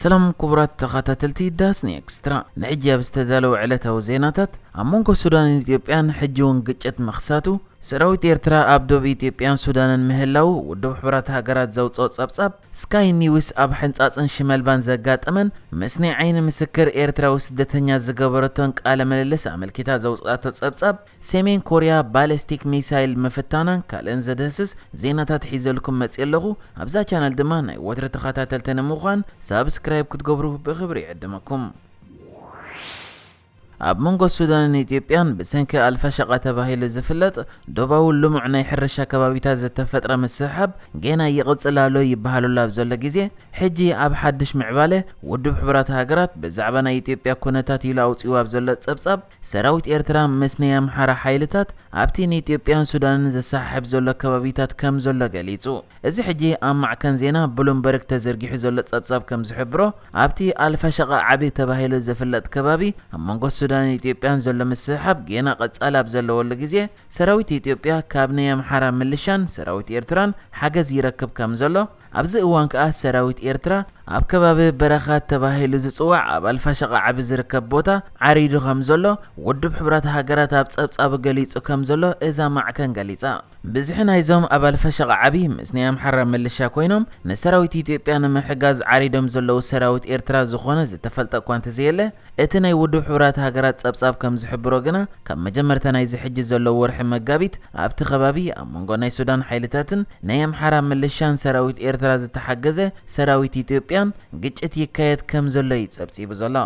ሰላም ክቡራት ተኸታተልቲ ዳስኒ ኤክስትራ፣ ንሕጂ ኣብ ዝተዳለወ ዕለታዊ ዜናታት፣ ኣብ መንጎ ሱዳንን ኢትዮጵያን ሕጂ እውን ግጭት ምኽሳቱ፣ ሰራዊት ኤርትራ ኣብ ዶብ ኢትዮጵያን ሱዳንን ምህላዉ፣ ውድብ ሕቡራት ሃገራት ዘውፅኦ ጸብጻብ፣ ስካይ ኒውስ ኣብ ሕንጻጽን ሽመልባን ዘጋጠመን ምስ ናይ ዓይኒ ምስክር ኤርትራዊ ስደተኛ ዝገበረቶን ቃለ ምልልስ ኣመልኪታ ዘውፅኣቶ ጸብጻብ፣ ሰሜን ኮርያ ባለስቲክ ሚሳይል ምፍታናን ካልእን ዘድህስስ ዜናታት ሒዘልኩም መፅእ ኣለኹ። ኣብዛ ቻነል ድማ ናይ ወትሪ ተኸታተልቲ ንምዃን ሳብስክራይብ ክትገብሩ ብኽብሪ ይዕድመኩም። ኣብ መንጎ ሱዳንን ኢትዮጵያን ብሰንኪ ኣልፋሸቃ ተባሂሉ ዝፍለጥ ዶባዊ ልሙዕ ናይ ሕርሻ ከባቢታት ዝተፈጥረ ምስሕሓብ ጌና ይቕጽል ኣሎ ይበሃሉሉ ኣብ ዘሎ ግዜ፣ ሕጂ ኣብ ሓድሽ ምዕባለ ውድብ ሕቡራት ሃገራት ብዛዕባ ናይ ኢትዮጵያ ኩነታት ኢሉ ኣውጺኡ ኣብ ዘሎ ጸብጻብ፣ ሰራዊት ኤርትራ ምስ ናይ ኣምሓራ ሓይልታት ኣብቲ ንኢትዮጵያን ሱዳንን ዘሰሓሕብ ዘሎ ከባቢታት ከም ዘሎ ገሊጹ። እዚ ሕጂ ኣብ ማዕከን ዜና ብሉምበርግ ተዘርጊሑ ዘሎ ጸብጻብ ከም ዝሕብሮ፣ ኣብቲ ኣልፋሸቃ ዓቢ ተባሂሉ ዝፍለጥ ከባቢ ኣብ መንጎ ሱዳንን ኢትዮጵያን ዘሎ ምስሕሓብ ጌና ቀጻሊ ኣብ ዘለወሉ ግዜ፣ ሰራዊት ኢትዮጵያ ካብ ናይ ኣምሓራ ምልሻን ሰራዊት ኤርትራን ሓገዝ ይረክብ ከም ዘሎ፣ ኣብዚ እዋን ከኣ ሰራዊት ኤርትራ ኣብ ከባቢ በረኻት ተባሂሉ ዝጽዋዕ ኣብ ኣልፋሸቃ ዓቢ ዝርከብ ቦታ ዓሪዱ ከም ዘሎ ውድብ ሕቡራት ሃገራት ኣብ ጸብጻቡ ገሊጹ ከም ዘሎ እዛ ማዕከን ገሊጻ። ብዝሒ ናይዞም ኣብ ኣልፋሸቃ ዓቢ ምስ ናይ ኣምሓራ ምልሻ ኮይኖም ንሰራዊት ኢትዮጵያ ንምሕጋዝ ዓሪዶም ዘለዉ ሰራዊት ኤርትራ ዝኾነ ዝተፈልጠ እኳ እንተዘየለ፣ እቲ ናይ ውድብ ሕቡራት ሃገራት ጸብጻብ ከም ዝሕብሮ ግና፣ ካብ መጀመርታ ናይዚ ሕጂ ዘሎ ወርሒ መጋቢት ኣብቲ ከባቢ ኣብ መንጎ ናይ ሱዳን ሓይልታትን ናይ ኣምሓራ ምልሻን ሰራዊት ኤርትራ ዝተሓገዘ ሰራዊት ኢትዮጵያን ግጭት ይካየድ ከም ዘሎ እዩ ጸብጺቡ ዘሎ።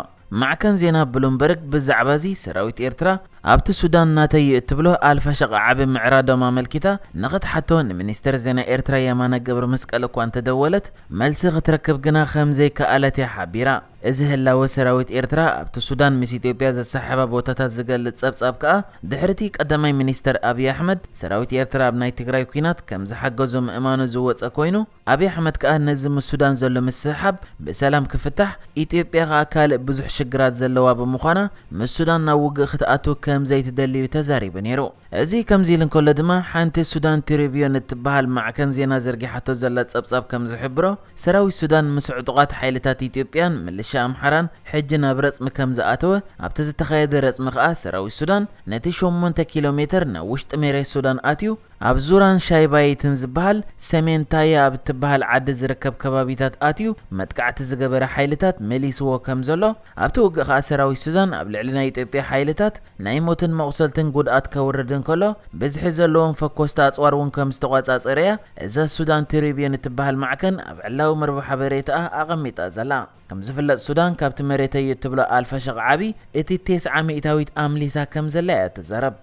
ማዕከን ዜና ብሉምበርግ ብዛዕባ እዚ ሰራዊት ኤርትራ ኣብቲ ሱዳን ናተይ እትብሎ ኣልፋሸቃ ዓቢ ምዕራዶም ኣመልኪታ ንኽትሓቶ ንሚኒስተር ዜና ኤርትራ የማነ ገብረ መስቀል እኳ እንተደወለት፣ መልሲ ክትረክብ ግና ከም ዘይከኣለት እያ ሓቢራ። እዚ ህላወ ሰራዊት ኤርትራ ኣብቲ ሱዳን ምስ ኢትዮጵያ ዘሰሓሕባ ቦታታት ዝገልጽ ጸብጻብ ከኣ፣ ድሕሪቲ ቀዳማይ ሚኒስተር ኣብይ ኣሕመድ ሰራዊት ኤርትራ ኣብ ናይ ትግራይ ኲናት ከም ዝሓገዞ ምእማኑ ዝወጸ ኮይኑ፣ ኣብይ ኣሕመድ ከኣ ነዚ ምስ ሱዳን ዘሎ ምስሕሓብ ብሰላም ክፍታሕ፣ ኢትዮጵያ ከኣ ካልእ ብዙሕ ሽግራት ዘለዋ ብምዃና ምስ ሱዳን ናብ ውግእ ክትኣቱ ከም ዘይትደሊ እዩ ተዛሪቡ ነይሩ። እዚ ከምዚ ኢሉ እንከሎ ድማ፣ ሓንቲ ሱዳን ትሪቢዮን እትበሃል ማዕከን ዜና ዘርጊሓቶ ዘላ ጸብጻብ ከም ዝሕብሮ፣ ሰራዊት ሱዳን ምስ ዕጡቓት ሓይልታት ኢትዮጵያን ምልሻ ኣምሓራን ሕጂ ናብ ረጽሚ ከም ዝኣተወ፣ ኣብቲ ዝተኻየደ ረጽሚ ከኣ ሰራዊት ሱዳን ነቲ ሸሞንተ ኪሎ ሜተር ናብ ውሽጢ መሬት ሱዳን ኣትዩ፣ ኣብ ዙራን ሻይባይትን ዝበሃል ሰሜን ታየ ኣብ እትበሃል ዓዲ ዝርከብ ከባቢታት ኣትዩ መጥቃዕቲ ዝገበረ ሓይልታት መሊስዎ ከም ዘሎ፣ ኣብቲ ውግእ ከኣ ሰራዊት ሱዳን ኣብ ልዕሊ ናይ ኢትዮጵያ ሓይልታት ናይ ሞትን መቑሰልትን ጉድኣት ከውርድ እንከሎ፣ ብዝሒ ዘለዎም ፈኮስቲ ኣጽዋር እውን ከም ዝተቖጻጸረ እያ እዛ ሱዳን ትሪቢዮን እትበሃል ማዕከን ኣብ ዕላዊ መርበብ ሓበሬታኣ ኣቐሚጣ ዘላ። ከም ዝፍለጥ፣ ሱዳን ካብቲ መሬተይ እትብሎ ኣልፋሸቃ ዓቢ እቲ ተስዓ ሚእታዊት ኣምሊሳ ከም ዘላ እያ ትዛረብ።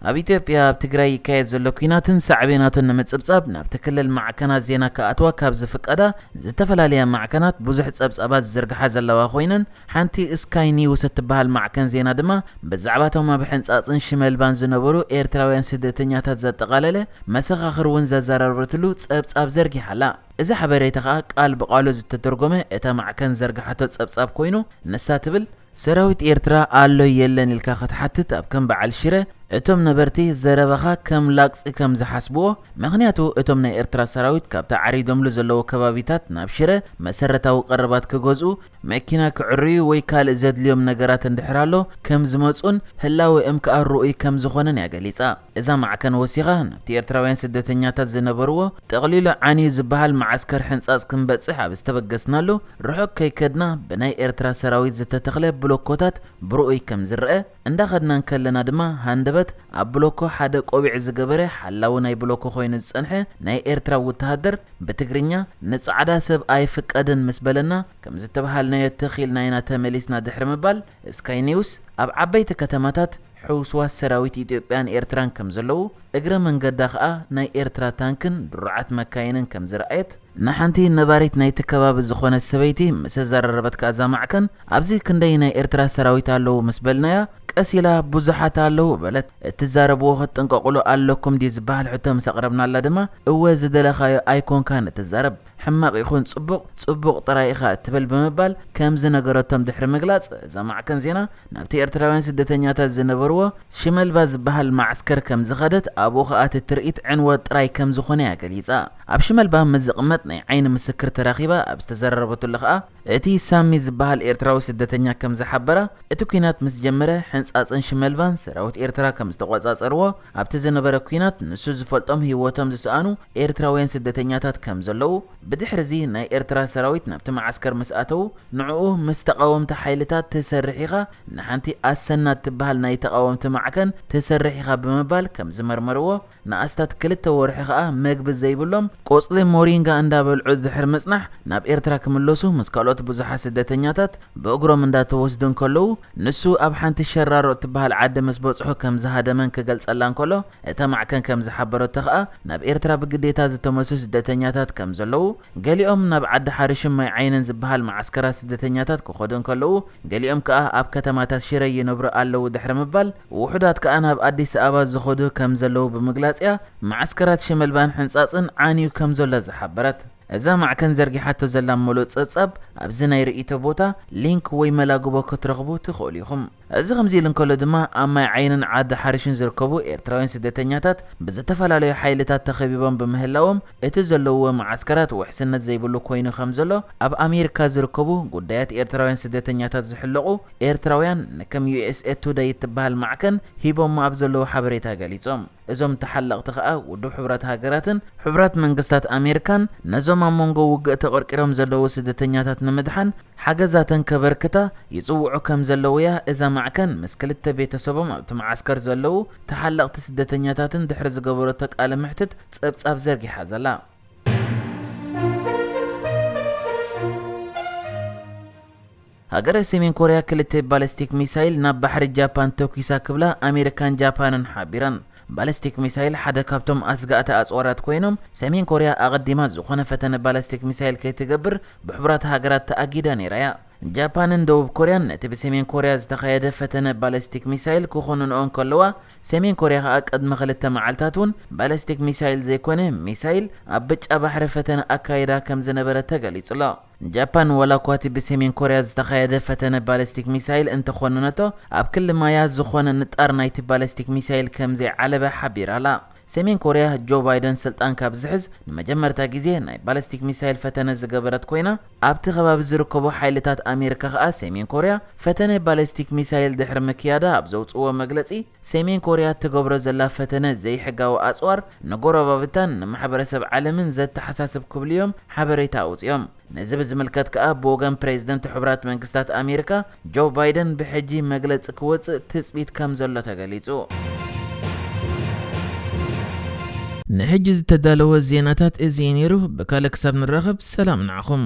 ኣብ ኢትዮጵያ ኣብ ትግራይ ይካየድ ዘሎ ኲናትን ሳዕቤናቱን ንምጽብጻብ ናብቲ ክልል ማዕከናት ዜና ክኣትዋ ካብ ዝፍቀዳ ዝተፈላለያ ማዕከናት ብዙሕ ጸብጻባት ዝዝርግሓ ዘለዋ ኮይነን፣ ሓንቲ ስካይ ኒውስ እትበሃል ማዕከን ዜና ድማ ብዛዕባ እቶም ኣብ ሕንጻጽን ሽመልባን ዝነበሩ ኤርትራውያን ስደተኛታት ዘጠቓለለ መሰኻኽር እውን ዘዘራረበትሉ ጸብጻብ ዘርጊሓ ኣላ። እዚ ሓበሬታ ከኣ ቃል ብቓሉ ዝተተርጎመ እታ ማዕከን ዘርግሓቶ ጸብጻብ ኮይኑ፣ ንሳ ትብል፣ ሰራዊት ኤርትራ ኣሎ የለን ኢልካ ክትሓትት ኣብ ከም በዓል ሽረ፣ እቶም ነበርቲ ዘረባኻ ከም ላግጺ ከም ዝሓስብዎ፣ ምኽንያቱ እቶም ናይ ኤርትራ ሰራዊት ካብቲ ዓሪዶምሉ ዘለዉ ከባቢታት ናብ ሽረ መሰረታዊ ቀረባት ክገዝኡ፣ መኪና ክዕርዩ ወይ ካልእ ዘድልዮም ነገራት እንድሕር ኣሎ ከም ዝመጹን ህላወኦም ከኣ ርኡይ ከም ዝኾነን እያ ገሊጻ። እዛ ማዕከን ወሲኻ፣ ናብቲ ኤርትራውያን ስደተኛታት ዝነበርዎ ጠቕሊሉ ዓንዩ ዝበሃል መዓስከር ሕንጻጽ ክንበጽሕ ኣብ ዝተበገስናሉ፣ ርሑቕ ከይከድና ብናይ ኤርትራ ሰራዊት ዝተተኽለ ብሎኮታት ብርኡይ ከም ዝረአ፣ እንዳኸድና እንከለና ድማ ሃንደበት ኣብ ብሎኮ ሓደ ቆቢዕ ዝገበረ ሓላዊ ናይ ብሎኮ ኮይኑ ዝጸንሐ ናይ ኤርትራ ወተሃደር ብትግርኛ "ንጻዕዳ ሰብ ኣይፍቀድን" ምስ በለና፣ ከም ዝተበሃልናዮ ትኽ ኢልና ኢና ተመሊስና ድሕሪ ምባል፣ ስካይ ኒውስ ኣብ ዓበይቲ ከተማታት ሕውስዋስ ሰራዊት ኢትዮጵያን ኤርትራን ከም ዘለዉ፣ እግረ መንገዳ ከኣ ናይ ኤርትራ ታንክን ድሩዓት መካይንን ከም ዝረኣየት፣ ንሓንቲ ነባሪት ናይቲ ከባቢ ዝኾነት ሰበይቲ ምስ ኣዘራረበት ከኣ እዛ ማዕከን፣ ኣብዚ ክንደይ ናይ ኤርትራ ሰራዊት ኣለዉ ምስ በልናያ፣ ቀስ ኢላ "ብዙሓት ኣለዉ" በለት። "እትዛረብዎ ክትጥንቀቑሉ ኣለኩም ድዩ ዝበሃል?" ሕቶ ምስ ኣቕረብናላ ድማ፣ "እወ፣ ዝደለኻዮ ኣይኮንካን እትዛረብ፣ ሕማቕ ይኹን ጽቡቕ፣ ጽቡቕ ጥራይ ኢኻ እትብል" ብምባል ከም ዝነገረቶም ድሕሪ ምግላጽ፣ እዛ ማዕከን ዜና ናብቲ ኤርትራውያን ስደተኛታት ዝነበርዎ ሽመልባ ዝበሃል መዓስከር ከም ዝኸደት ኣብኡ ከኣ እቲ ትርኢት ዕንወት ጥራይ ከም ዝኾነ እያ ገሊጻ። ኣብ ሽመልባ ምስ ዝቕመጥ ናይ ዓይኒ ምስክር ተራኺባ ኣብ ዝተዘራረበትሉ ከኣ፣ እቲ ሳሚ ዝበሃል ኤርትራዊ ስደተኛ ከም ዝሓበራ፣ እቲ ኲናት ምስ ጀመረ፣ ሕንጻጽን ሽመልባን ሰራዊት ኤርትራ ከም ዝተቖጻጸርዎ፣ ኣብቲ ዝነበረ ኲናት ንሱ ዝፈልጦም ህይወቶም ዝሰኣኑ ኤርትራውያን ስደተኛታት ከም ዘለዉ፣ ብድሕርዚ ናይ ኤርትራ ሰራዊት ናብቲ መዓስከር ምስ ኣተዉ፣ ንዕኡ ምስ ተቓወምቲ ሓይልታት ትሰርሕ ኢኻ፣ ንሓንቲ ኣሰና እትበሃል ናይ ተቓወምቲ ማዕከን ትሰርሕ ኢኻ ብምባል ከም ዝመርመርዎ፣ ንኣስታት ክልተ ወርሒ ከኣ መግቢ ዘይብሎም፣ ቆጽሊ ሞሪንጋ እንዳበልዑ ድሕሪ ምጽናሕ፣ ናብ ኤርትራ ክምለሱ ምስ ካልኦት ብዙሓት ስደተኛታት ብእግሮም እንዳተወስዱ እንከለዉ፣ ንሱ ኣብ ሓንቲ ሸራሮ እትበሃል ዓዲ ምስ በጽሑ ከም ዝሃደመን ክገልጸላ እንከሎ፣ እታ ማዕከን ከም ዝሓበረቶ ከኣ፣ ናብ ኤርትራ ብግዴታ ዝተመልሱ ስደተኛታት ከም ዘለዉ፣ ገሊኦም ናብ ዓዲ ሓርሽን ማይ ዓይንን ዝበሃል መዓስከራት ስደተኛታት ክኸዱ እንከለዉ፣ ገሊኦም ከኣ ኣብ ከተማታት ሽረ ይነብሩ ኣለዉ ድሕሪ ምባል፣ ውሑዳት ከኣ ናብ ኣዲስ ኣበባ ዝኸዱ ከም ዘለዉ ብምግላጽ እያ፣ መዓስከራት ሽመልባን ሕንጻጽን ዓንዩ ከም ዘሎ ዝሓበረት። እዛ ማዕከን ዘርጊሓቶ ዘላ ምሉእ ጸብጻብ ኣብዚ ናይ ርእይቶ ቦታ ሊንክ ወይ መላግቦ ክትረኽቡ ትኽእሉ ኢኹም። እዚ ከምዚ ኢሉ እንከሎ ድማ፣ ኣብ ማይ ዓይንን ዓዲ ሓርሽን ዝርከቡ ኤርትራውያን ስደተኛታት ብዝተፈላለዩ ሓይልታት ተኸቢቦም ብምህላዎም፣ እቲ ዘለውዎ መዓስከራት ውሕስነት ዘይብሉ ኮይኑ ከም ዘሎ፣ ኣብ ኣሜሪካ ዝርከቡ ጉዳያት ኤርትራውያን ስደተኛታት ዝሕለቑ ኤርትራውያን ንከም ዩ ኤስ ኤ ቱደይ እትበሃል ማዕከን ሂቦሞ ኣብ ዘለዉ ሓበሬታ ገሊጾም። እዞም ተሓለቕቲ ከኣ ውድብ ሕቡራት ሃገራትን ሕቡራት መንግስታት ኣሜሪካን ነዞም ኣብ መንጎ ውግእ ተቐርቂሮም ዘለዉ ስደተኛታት ንምድሓን ሓገዛተን ከበርክታ ይጽውዑ ከም ዘለዉ እያ እዛ ማዕከን ምስ ክልተ ቤተሰቦም ኣብቲ መዓስከር ዘለዉ ተሓለቕቲ ስደተኛታትን ድሕሪ ዝገበረቶ ቃለ መሕትት ጸብጻብ ዘርጊሓ ዘላ። ሃገረ ሰሜን ኮርያ ክልተ ባለስቲክ ሚሳይል ናብ ባሕሪ ጃፓን ተኲሳ ክብላ ኣሜሪካን ጃፓንን ሓቢረን። ባለስቲክ ሚሳይል ሓደ ካብቶም ኣስጋእቲ ኣጽዋራት ኮይኖም፣ ሰሜን ኮርያ ኣቐዲማ ዝኾነ ፈተነ ባለስቲክ ሚሳይል ከይትገብር ብሕቡራት ሃገራት ተኣጊዳ ነይራ እያ። ጃፓንን ደቡብ ኮርያን ነቲ ብሰሜን ኮርያ ዝተኻየደ ፈተነ ባለስቲክ ሚሳይል ክኾንንኦ እንከለዋ፣ ሰሜን ኮርያ ከኣ ቅድሚ ክልተ መዓልታት እውን ባለስቲክ ሚሳይል ዘይኮነ ሚሳይል ኣብ ብጫ ባሕሪ ፈተነ ኣካይዳ ከም ዝነበረ ተገሊጹ ኣሎ። ጃፓን ዋላ እኳ እቲ ብሰሜን ኮርያ ዝተኻየደ ፈተነ ባለስቲክ ሚሳይል እንተኾነነቶ፣ ኣብ ክሊ ማያ ዝኾነ ንጣር ናይቲ ባለስቲክ ሚሳይል ከም ዘይዓለበ ሓቢራ ኣላ። ሰሜን ኮርያ ጆ ባይደን ስልጣን ካብ ዝሕዝ ንመጀመርታ ግዜ ናይ ባለስቲክ ሚሳይል ፈተነ ዝገበረት ኮይና፣ ኣብቲ ከባቢ ዝርከቡ ሓይልታት ኣሜሪካ ከኣ ሰሜን ኮርያ ፈተነ ባለስቲክ ሚሳይል ድሕሪ ምክያዳ ኣብ ዘውጽእዎ መግለጺ፣ ሰሜን ኮርያ ትገብሮ ዘላ ፈተነ ዘይሕጋዊ ኣጽዋር ንጎረባብታን ንማሕበረሰብ ዓለምን ዘተሓሳስብ ክብሉ እዮም ሓበሬታ ኣውጺኦም። ነዚ ብዝምልከት ከኣ ብወገን ፕሬዝደንት ሕቡራት መንግስታት ኣሜሪካ ጆ ባይደን ብሕጂ መግለጺ ክወጽእ ትጽቢት ከም ዘሎ ተገሊጹ። ንሕጂ ዝተዳለወ ዜናታት እዚ እዩ ነይሩ። ብካልእ ክሳብ ንራኸብ ሰላም ንዓኹም።